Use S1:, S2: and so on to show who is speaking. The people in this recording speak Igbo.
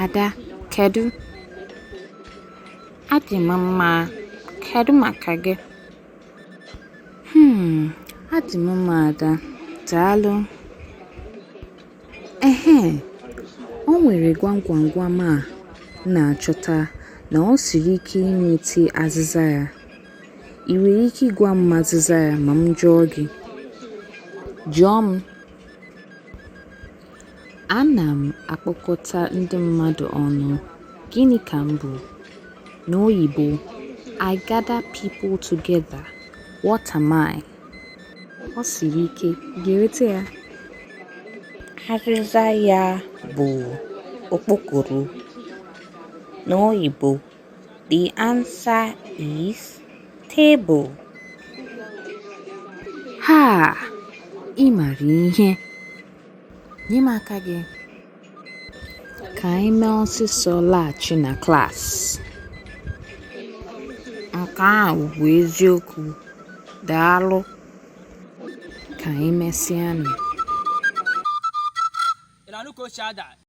S1: Ada, kedu? Adị m mma. Kedu maka gị? Adị m mma, Ada. Daalụ. Ehe, o nwere gwam gwam gwam a m na-achọta na o siri ike inweta azịza ya. I nwere ike ịgwa m azịza ya ma m jụọ gị? Jụọ m. Ana m akpọkọta ndị mmadụ ọnụ. Gịnị ka m bụ? N'oyibo, I gather people together. What am I? Ọ siri ike, ị ga-enweta ya? Azịza ya bụ okpokoro. N'oyibo, the answer is table. Ha! Ị mara ihe. Nye m aka gị. Ka anyị mee ọsịsọ laghachi na klaasị. Nke ahụ bụ eziokwu. Daalụ. Ka emesịanụ.
S2: Ị na-anụ ka o si ada?